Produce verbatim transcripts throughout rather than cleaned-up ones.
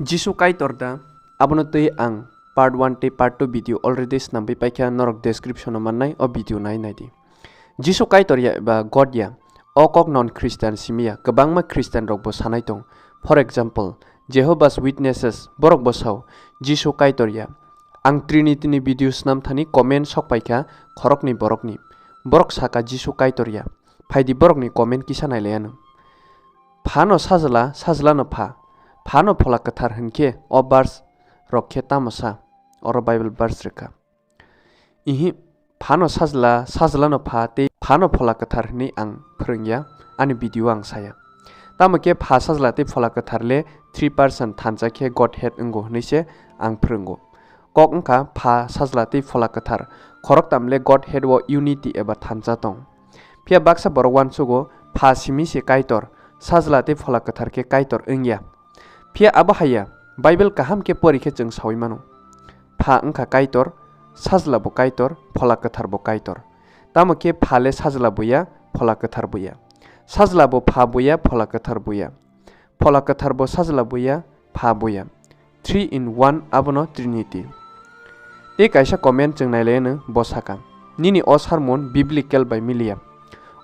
Jisu Kaitor da? Abono twi ang part one tei part two video already snamwi paikha, norok description o mannai, o video nai naidi. Jisu Kaitor ya eba God ya, o kok non Christian simi ya, kwbangma Christian rok bo sanai tong. For example, Jehovah's Witnesses, borok bo sao, Jisu Kaitor ya. Ang Trinity ni video snam thani comment sok paikha khoroknwi borokni. Borok saka Jisu Kaitor ya. Phaidi borokni comment kisa nailaianw. Phano Sajla, Sajlano Pha. Phano Phola Kwthar hwnkhe o verse rok khe tamo sa? Oro Bible verse rwkha. Ihi, phano Sajla, Sajlano Pha tei phano Phola Kwthar hwnwi ang phrwngya, ani video ang saya. Tamo khe Pha, Sajla tei Phola Kwthar le three person thansa khe Godhead wngo hwnwi se ang phrwngo. Kok wngkha Pha, Sajla tei Phola Kwthar, khoroktam le Godhead o unity eba thansa tong. Phiya baksa borok uansugo Pha simi se Kaitor, Sajla tei Phola Kwthar khe Kaitor wngya. Phiya abo haiya, Bible kaham khe pori khe chwng saui mano. Pha wngkha Kaitor, Sajla bo Kaitor, Phola Kwthar bo Kaitor. Tamo khe Pha le Sajla bo ya, Phola Kwthar bo ya. Sajla bo Pha bo ya, Phola Kwthar bo ya. Phola Kwthar bo Sajla bo ya, Pha bo ya. Three in one, abono Trinity. Tei kaisa comment chwng nailaianw, bo saka, "Nini o sermon biblical bai miliya.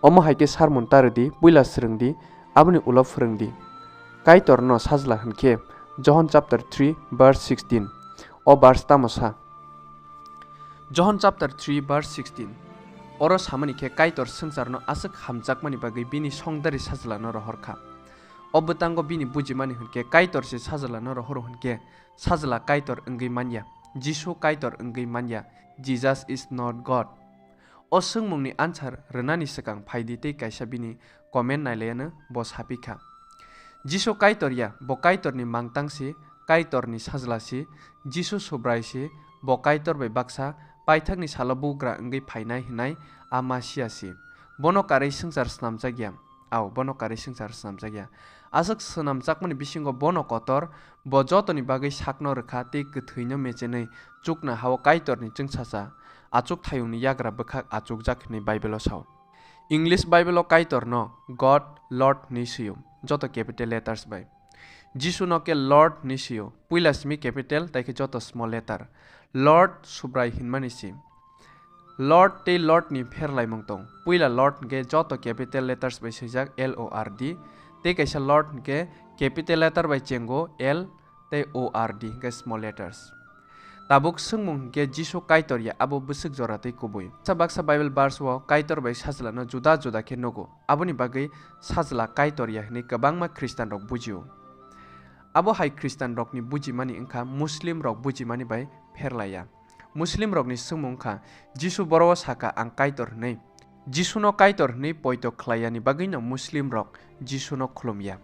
Omo hai khe sermon ta rwdi, puila swrwngdi, aboni ulo phwrwngdi." Kaitorno Sajla hwnkhe Johon chapter three verse sixteen. O verse tamo sa? Johon chapter three verse sixteen. Oro samani khe Kaitor swngcharno aswk hamjakmani bagwi bini songdari Sajlano rohor kha. O bwtango bini bujimani hwnkhe Kaitor se Sajlano rohoro hwnkhe Sajla Kaitor wngwi manya, Jisu Kaitor wngwi manya, Jesus is not God. O swngmungni answer rwnani swkang phaidi tei kaisa bini comment nailaianw, bo sapikha, Jisu Kaitor ya, bo Kaitorni mangtang si, Kaitorni Sajla si, Jisu Subrai si, bo Kaitor bai baksa, paithakni salo bugra wngwi phainai hwnwi a Masia si. Bono karwi swngchar snamjak ya. Ao, bono karwi swngchar snamjak ya. Aswk swnamjakmani bisingo bono kotor, bo jotoni bagwi sakno rwkha tei kwthwino mechenwi chukna hao Kaitorni chwngsacha achukthayungni yagra bwkhak achukjak hwnwi Bible-o sao. English Bible-o Kaitorno God, Lord hwnwi swi-o, joto capital letters bai. Jisuno khe Lord hwnwi swi-o, puila simi capital tei khe joto small letter. Lord Subrai hinmani si. Lord tei Lord ni pherlaimung tong. Puila Lord hwnkhe joto capital letters bai swijak, L O R D. Tei kaisa Lord hwnkhe capital letter bai chengo, L tei O R D hwnkhe small letters. Tabuk swngmung hwnkhe Jisu Kaitor ya abo bwswk jora tei kubui? Baksa baksa Bible verse o Kaitor bai Sajlano juda juda khe nugo. Aboni bagwi Sajla Kaitor ya hwnwi kwbangma Khristian rok bujio. Abo hai Khristian rokni bujimani wngkha Muslim rok bujimani bai pherlaiya. Muslim rokni swngmung wngkha, Jisu boro-o saka, "Ang Kaitor," hwnwi. Jisuno Kaitor hwnwi poito khlaiyani bagwino Muslim rok Jisuno khulumya.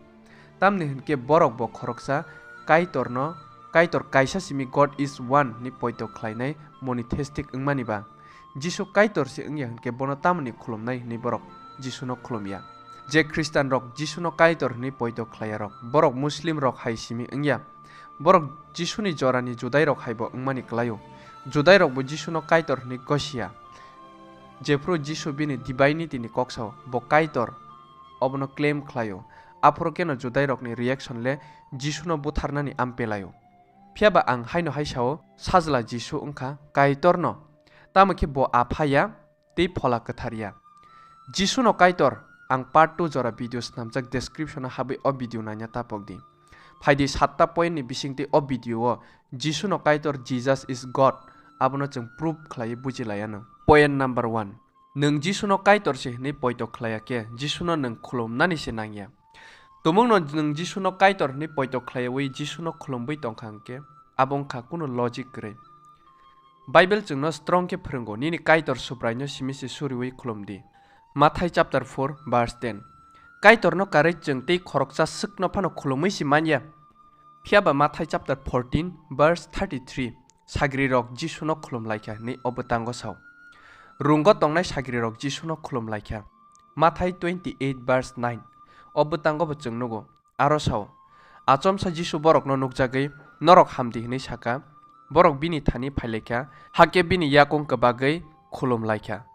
Tamni hwnkhe borok bo khoroksa Kaitorno, Kaitor kaisa simi, God is one hwnwi poito khlainai monotheistic wngmani ba. Jisu Kaitor se wngya hwnkhe bono tamoni khulumnai hwnwi borok Jisuno khulumya. Je Khristian rok Jisuno Kaitor hwnwi poito khlaiya rok, borok Muslim rok hai simi wngya. Borok Jisuni jorani Judairok haibo wngmani kwlaio. Judairokbo Jisuno Kaitor hwnwi gosiya. Jephru Jisu bini divinity ni kok sao, bo Kaitor, obono claim khlaio. Aphuru kheno Judairokni reaction le Jisuno butharnani ampelaio. Phiyaba ang haino hai sao, Sajla Jisu wngkha Kaitorno. Tamo khe bo Apha ya, tei Phola Kwthar ya. Jisuno Kaitor, ang part two jora video snamjak, description o habwi o video naina tapok di. Phaidi satta point ni bisingtwi o video o Jisuno Kaitor, Jesus is God, abono chwng proof khlaiwi buji laianw. Point number one. Nwng Jisuno Kaitor se hwnwi poito khlaiya khe, Jisuno nwng khulumnani se nangya. Tumungno nwng Jisuno Kaitor hwnwi poito khlaiwi Jisuno khulumwi tongkha hwnkhe, abo wngkha kunu logic kwrwi. Bible chwngno strong khe phwrwngo, "Nini Kaitor Subraino simi se suriwi khulum di." Mathai chapter four verse ten. Kaitorno karwi chwng tei khoroksa swkno phano khulumwi se man ya. Phiyaba Mathai chapter fourteen verse thirty-three, sagrirok Jisuno khulum laikha hwnwi o bwtango sao. Rungo tongnai sagrirok Jisuno khulum laikha. Mathai twenty-eight verse nine, o bwtango bo chwng nugo. Aro sao, achomsa Jisu borokno nukjagwi, "Norok hamdi," hwnwi saka. Borok bini thani phailaikha, hakhe bini yakung kwbagwi khulum laikha.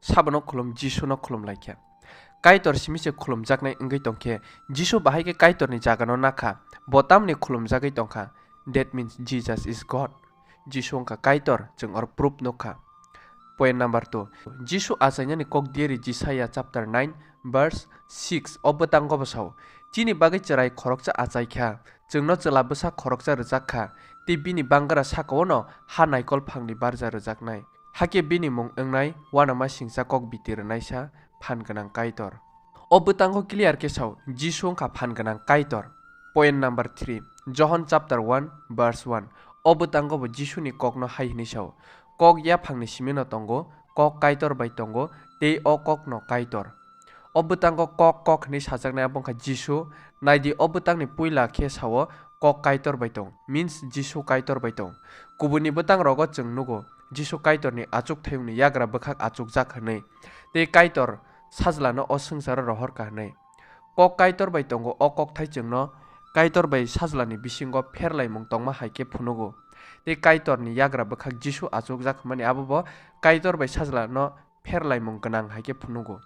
Sabono khulum, Jisuno khulum laikha. Kaitor simi se khulumjaknai wngwi tongkhe, Jisu bahai khe Kaitorni jagano nakha, bo tamni khulumjagwi tongkha, that means Jesus is God. Jisu wngkha Kaitor, chwng oro proof nukha. Point number two, Jisu achainani kok diari Jisaiya chapter nine verse six o bwtango bo sao, "Chini bagwi chwrai khoroksa achaikha, chwngno chwla bwsa khoroksa rwjak kha, tei bini bangra sakao'-no ha naikol phangni barja rwjaknai." Hakhe bini mung wngnai uanama singcha kok biti rwnaisa phan gwnang Kaitor. O bwtango clear khe sao, Jisu wngkha phan gwnang Kaitor. Point number three, Johon chapter one verse one. O bwtango bo Jisuni kokno hai hwnwi sao, "Kok yaphangni simino tongo, Kok Kaitor bai tongo, tei o Kokno Kaitor." O bwtango Kok, Kok hwnwi sajaknai abo wngkha Jisu. Naidi, o bwtangni puila khe sao, "Kok Kaitor bai tong," means Jisu Kaitor bai tong. Kubuni bwtangrogo chwng nugo, Jisu Kaitorni achukthayungni yagra bwkhak achukjak hwnwi, tei Kaitor sajlano o swngcharo rohorkha hwnwi. Kok Kaitor bai tongo, o kokthai chwngno Kaitor bai sajlani bisingo pherlaimung tongma hai khe phunugo. Tei Kaitorni yagra bwkhak Jisu achukjak hwnmani abo bo Kaitor bai sajlano pherlaimung gwnang hai khe phunugo.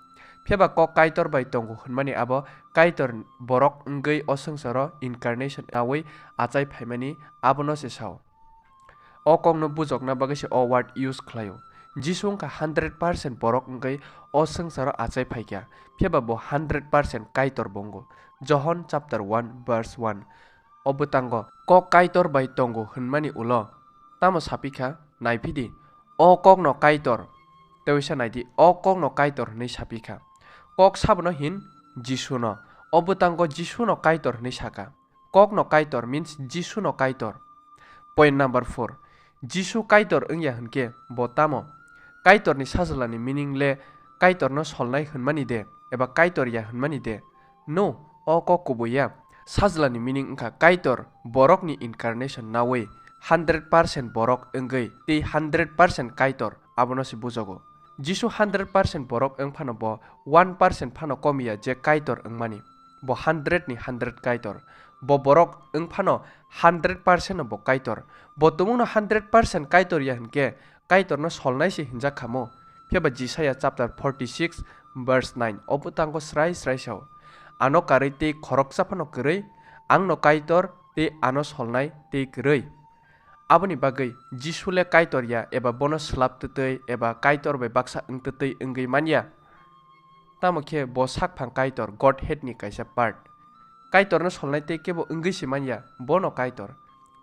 Phiya ba Kok Kaitor bai tongo hwnmani abo Kaitor borok wngwi o swngcharo incarnation awi achai phaimani abono se sao. O kokno bujokna bagwi se o word use khlaio. Jisu wngkha hundred percent borok wngwi o swngcharo achai phaikha, phiya ba bo hundred percent Kaitor bo wngo. Johon chapter one verse one. O bwtango Kok Kaitor bai tongo hwnmani ulo tamo sapikha? Naiphidi, o Kokno Kaitor. Teisa naidi, o Kokno Kaitor hwnwi sapikha. Kok sabono hin? Jisuno. O bwtango Jisuno Kaitor hwnwi saka. Kokno Kaitor means Jisuno Kaitor. Point number four. Jisu Kaitor wngya hwnkhe bo tamo? Kaitorni sajlani meaning le Kaitorno solnai hwnmani de, eba Kaitor ya hwnmani de? No, o kok kubui ya. Sajlani meaning wngkha Kaitor, borokni incarnation nawi, hundred percent borok wngwi tei hundred percent Kaitor, abono se bujogo. Jisu hundred percent borok wng phano bo one percent phano komiya je Kaitor wngmani. Bo hundred ni hundred Kaitor. Bo borok wng phano hundred percent no bo Kaitor. Bo tumungno hundred percent Kaitor ya hwnkhe Kaitorno solnai se hinjak khamo. Phiya ba Jisaiya chapter forty-six verse nine o bwtango srai srai sao, "Ano karwi tei khoroksa phano kwrwi, angno Kaitor tei ano solnai tei kwrwi." Aboni bagwi Jisu le Kaitor ya eba bono swlap twtwi eba Kaitor bai baksa wng twtwi wngwi man ya. Tamo khe bo sakphang Kaitor, Godhead ni kaisa part. Kaitorno solnai tei kebo wngwi se man ya, bono Kaitor.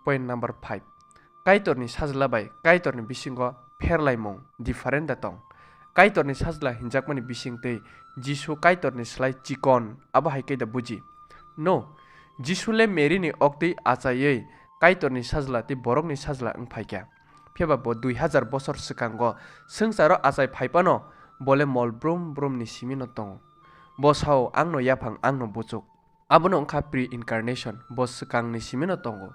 Point number five. Kaitorni sajla bai Kaitorni bisingo pherlaimung, different da tong. Kaitorni sajla hinjakmani bisingtwi Jisu Kaitorni slai chikon, abo hai khe da buji? No, Jisu le Mary ni oktwi achaiwi Kaitorni sajla tei borokni sajla wng phaikha. Phiya ba bo dui hazar bosor swkango swngcharo achai phai phano bo le mol brum brum ni simi no tongo. Bo sao, "Angno yaphang, angno buchuk." Abono wngkha pre-incarnation, bo swkangni simino tongo.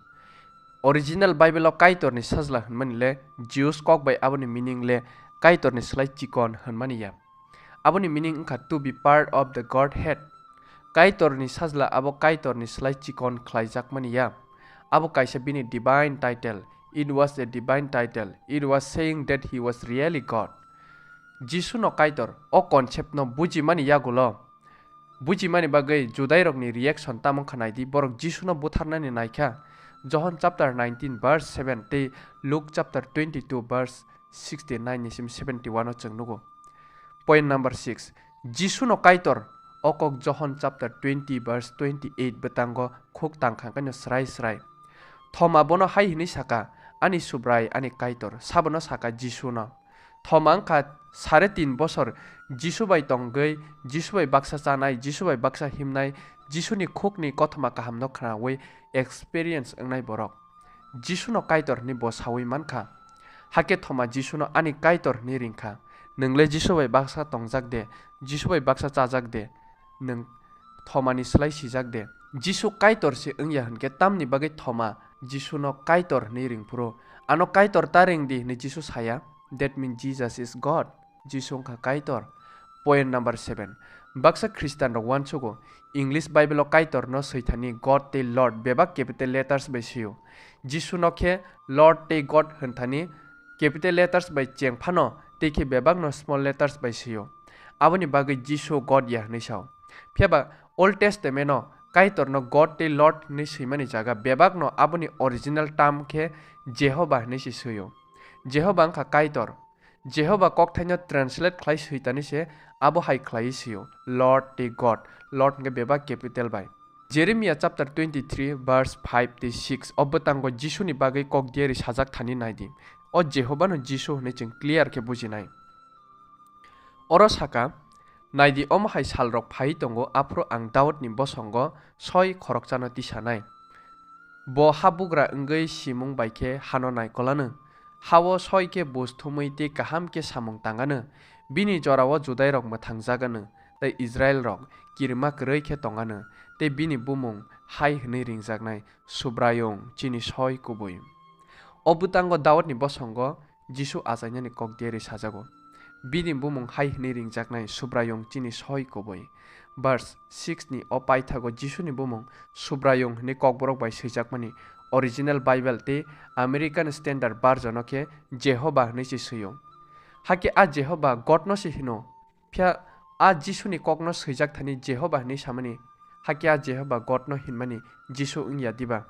Original Bible-o Kaitorni sajla hwnmani le Jews kok bai aboni meaning le Kaitorni slai chikon hwnmani ya. Aboni meaning wngkha to be part of the Godhead. Kaitorni sajla abo Kaitorni slai chikon khlaijakmani ya. Abo kaisa bini divine title. It was a divine title. It was saying that he was really God. Jisuno Kaitor, o concept no bujimani yagulo. Bujimani bagwi Judairokni reaction tamo wngkha naidi, borok Jisuno butharnani naikha. Johon chapter nineteen verse seven tei Luke chapter twenty-two verse sixty-nine ni simi seventy-one o chwng nugo. Point number six, Jisuno Kaitor, o kok Johon chapter twenty verse twenty-eight bwtango khuk tangkha khaino srai srai. Thoma bono hai hwnwi saka, "Ani Subrai, ani Kaitor," sabono saka Jisuno. Thoma wngkha sare tin bosor Jisu bai tongwi, Jisu bai baksa chanai, Jisu bai baksa himnai, Jisuni khukni kothoma kahamno khnaui experience wngnai borok. Jisuno Kaitor hwnwi bo saui mankha. Hakhe Thoma Jisuno ani Kaitor hwnwi ringkha. Nwng le Jisu bai baksa tongjak de, Jisu bai baksa chajak de, nwng Thomani slai sijak de? Jisu Kaitor se wngya hwnkhe tamni bagwi Thoma Jisuno Kaitor hwnwi ringphuru? Ano Kaitor ta ring di hwnwi Jisu saya. That means Jesus is God. Jisu wngkha Kaitor. Point number seven. Baksa Khristianrok uansugo, English Bible-o Kaitorno Soithani God tei Lord bebak capital letters bai sio. Jisuno khe Lord tei God hwnthani capital letters bai cheng phano tei khe bebakno small letters bai sio. Aboni bagwi Jisu God ya hwnwi sao. Phiya ba Old Testament-o Kaitorno God tei Lord hwnwi swimani jaga bebakno aboni original term khe Jehovah hwnwi se swio. Jehovah wngkha Kaitor. Jehovah kokthaino translate khlai switani se abo hai khlaiwi swio, Lord tei God. Lord hwnkhe bebak capital bai. Jeremiah chapter twenty-three verse five tei six o bwtango Jisuni bagwi kok diari sajak thani naidi. O Jehovahno Jisu hwnwi chwng clear khe bujinai. Oro saka, "Naidi, omo hai salrok phaiwi tongo, aphuru ang Daudni bosongo soi khoroksano tisanai. Bo habugra wngwi simung bai khe hano naikolano. Hao soi khe buj thumwi tei kaham khe samung tangano. Bini jorao Judairok mwthangjagano, tei Israilrok kirima kwrwi khe tongano, tei bini bumung hai hwnwi ringjaknai, Subraiyung, chini soi kubui." O bwtango Daudni bosongo Jisu achainani kok diari sajago. Bini bumung hai hwnwi ringjaknai, Subraiyung, chini soi kubui. Verse six ni o paithago Jisuni bumung Subraiyung hwnwi kokborok bai swijakmani original Bible tei American Standard Version o khe Jehovah hwnwi se swio. Hakhe a Jehovah God no se hino. Phiya a Jisuni kokno swijak thani Jehovah hwnwi samani, hakhe a Jehovah God no hinmani Jisu wngya diba?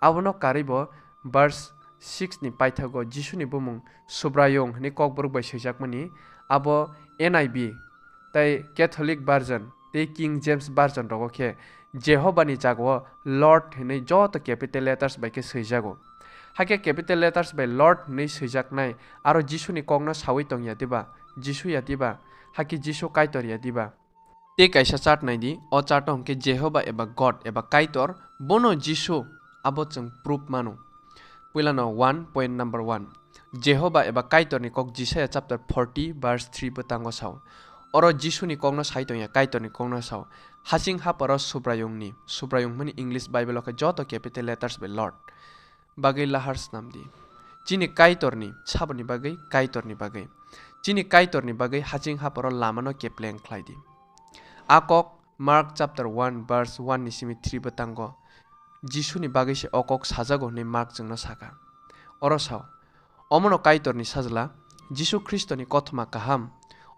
Abono karwibo verse six ni paithago Jisuni bumung Subraiyung hwnwi kokborok bai swijakmani, abo N I V tei Catholic Version tei King James Version rogo khe Jehovah ni jagao Lord hwnwi joto capital letters bai khe swijago. Hakhe capital letters bai Lord hwnwi swijaknai aro Jisuni kokno saui tongya diba? Jisu ya diba? Hakhe Jisu Kaitor ya diba? Tei kaisa chart nai di, o chart o hwnkhe Jehovah eba God eba Kaitor, bono Jisu, abo chwng proof mano. Puilano one, point number one. Jehovah eba Kaitorni kok Jisaya chapter forty verse three bwtango sao. Oro Jisuni kokno sai tongya, Kaitorni kokno sao. Hasing haparo Subraiyungni, Subraiyung hwnmani English Bible o khe joto capital letters bai Lord. Bagwi lahar snam di. Chini Kaitorni, saboni bagwi, Kaitorni bagwi. Chini Kaitorni bagwi hasing haparo lamano kepleng khlai di. A kok Mark chapter one verse one ni simi three bwtango Jisuni bagwi se o kok sajago hwnwi Mark chwngno saka. Oro sao, omono Kaitorni Sajla, Jisu Khristoni kothoma kaham,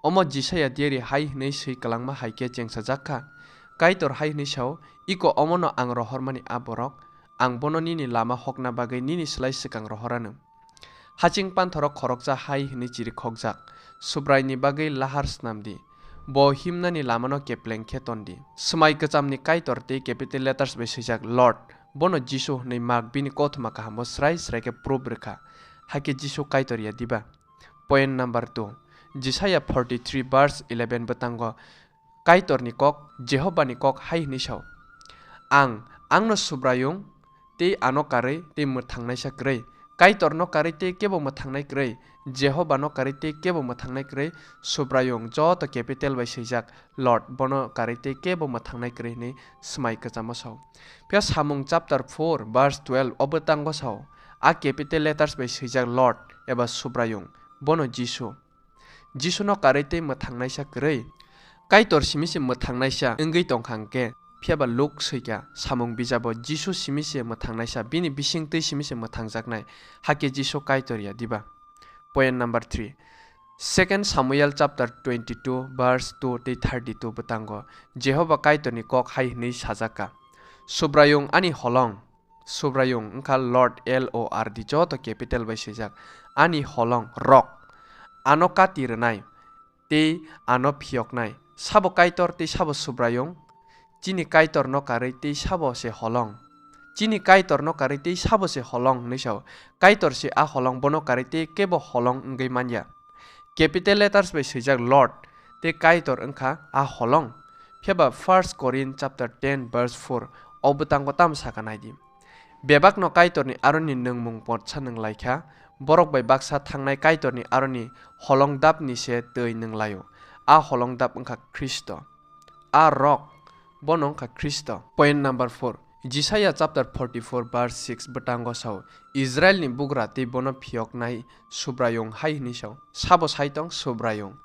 omo Jisaya diari hai hwnwi swi kwlangma hai khe chengsajak kha. Kaitor hai hwnwi sao, "Iko omono ang rohormani a borok, ang bono nini lama hokna bagwi nini slai swkang rohorano." Haching panthoro khoroksa hai hwnwi chirikhokjak, Subraini bagwi lahar snam di. Bo himnani lamano kepleng khe ton di. Swmai kwchamni Kaitor tei capital letters bai swijak Lord, bono Jisu hwnwi Mark bini kothoma kahambo srai srai khe proof rwkha. Hakhe Jisu Kaitor ya diba? Point number two. Jisaya forty-three verse eleven bwtango Kaitorni kok, Jehovahni kok hai hwnwi sao, "Ang, angno Subraiyung, tei ano karwi tei mwthangnaisa kwrwi. Kaitorno karwi tei kebo mwthangnai kwrwi, Jehovahno karwi tei kebo mwthangnai kwrwi, Subraiyung joto capital bai swijak Lord, bono karwi tei kebo mwthangnai kwrwi," hwnwi swmai kwchamo sao. Phiya Samung chapter four verse twelve o bwtango sao, a capital letters bai swijak Lord eba Subraiyung, bono Jisu. Jisuno karwi tei mwthangnaisa kwrwi. Kaitor simi se mwthangnaisa wngwi tongkha hwnkhe, phiya ba Luk swikha, Samung bijabo Jisu simi se mwthangnaisa, bini bising twi simi se mwthangjaknai, hakhe Jisu Kaitor ya diba? Point number three. Second Samuel chapter twenty-two verse two tei thirty-two bwtango Jehovah Kaitorni kok hai hwnwi sajak kha, "Subraiyung ani holong." Subraiyung wngkha Lord, L O R D, joto capital bai swijak. Ani holong, rok. Ano kati rwnai, tei ano phiyoknai. Sabo Kaitor tei sabo Subraiyung? Chini Kaitorno karwi tei sabo se holong? Chini Kaitorno karwi tei sabo se holong hwnwi sao. Kaitor se a holong, bono karwi tei kebo holong wngwi manya. Capital letters bai swijak Lord, tei Kaitor wngkha a holong. Phiya ba First Corinth chapter ten verse four o bwtango tamo sakha nai di. Bebakno Kaitorni aroni nwngmung potsa nwng lai kha, borok bai baksa thangnai Kaitorni aroni holong dapni se twi nwng lai-o. A holong dap wngkha Khristo. A rok, bono wngkha Khristo. Point number four. Jisaya chapter forty-four verse six bwtango sao, Israilni bugra tei bono phiyoknai Subraiyung hai hwnwi sao. Sabo sai tong Subraiyung?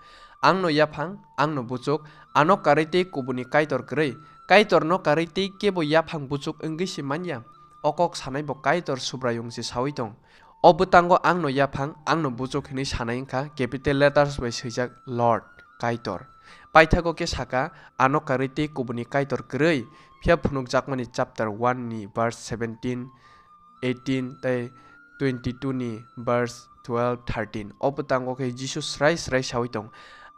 Angno yaphang, angno buchuk, ano karwi tei kubuni Kaitor kwrwi, Kaitorno karwi tei kebo yaphang buchuk wngwi se manya. O kok sanai bo Kaitor Subraiyung se saui tong. O bwtango angno yaphang, angno buchuk hwnwi sanai wngkha capital letters bai swijak Lord. Kaitor. Paithago khe saka, ano karwi tei kubuni Kaitor kwrwi, phiya phunukjakmani chapter one ni verse seventeen, eighteen tei twenty-two ni verse twelve, thirteen. O bwtango khe Jisu srai srai sawi tong,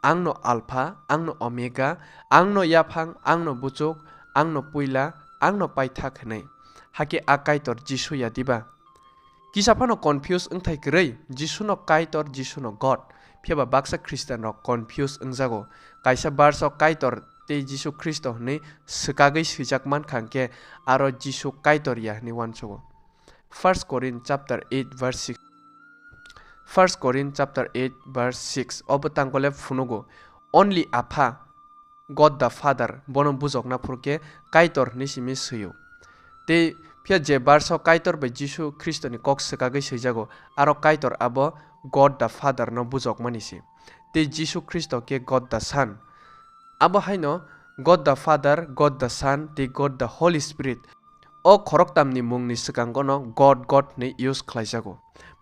"Angno Alpha, angno Omega, angno yaphang, angno buchuk, angno puila, angno paithak," hwnwi. Hakhe a Kaitor Jisu ya diba? Kisa phano confuse wngthai kwrwi, Jisuno Kaitor, Jisuno God. Phiya ba baksa Christian rok confuse wngjago. Kaisa verse o Kaitor tei Jisu Khristo hwnwi swkagwi swijak mankha, hwnkhe aro Jisu Kaitor ya hwnwi uansugo. First Corinth chapter eight verse six. First Corinth chapter eight verse six. O bwtango le phunugo, "Only Apha, God the Father, bono bujokna phuru khe Kaitor hwnwi simi swio." Tei phiya je verse o Kaitor bai Jisu Khristoni kok swkagwi swijago, aro Kaitor abo God the Father no bujokmani se. Tei Jisu Khristo khe God the Son. Abo haino God the Father, God the Son tei God the Holy Spirit, o khoroktamni mungni swkango no God, God hwnwi use khlaijago.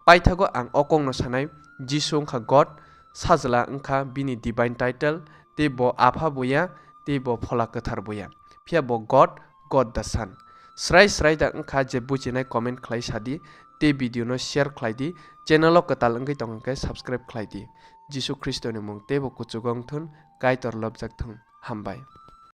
Paithago ang o kokno sanai, Jisu wngkha God, Sajla wngkha bini divine title, tei bo Apha bo ya, tei bo Phola Kwthar bo ya. Phiya bo God, God the Son. Srai srai da wngkha je bujinai comment khlai sadi, tei video no share khlai di, channel o kwtal wngwi tong hwnkhe subscribe khlai di. Jisu Khristoni mung teibo kuchugo wngthun, Kaitor lobjak thung. Hambai.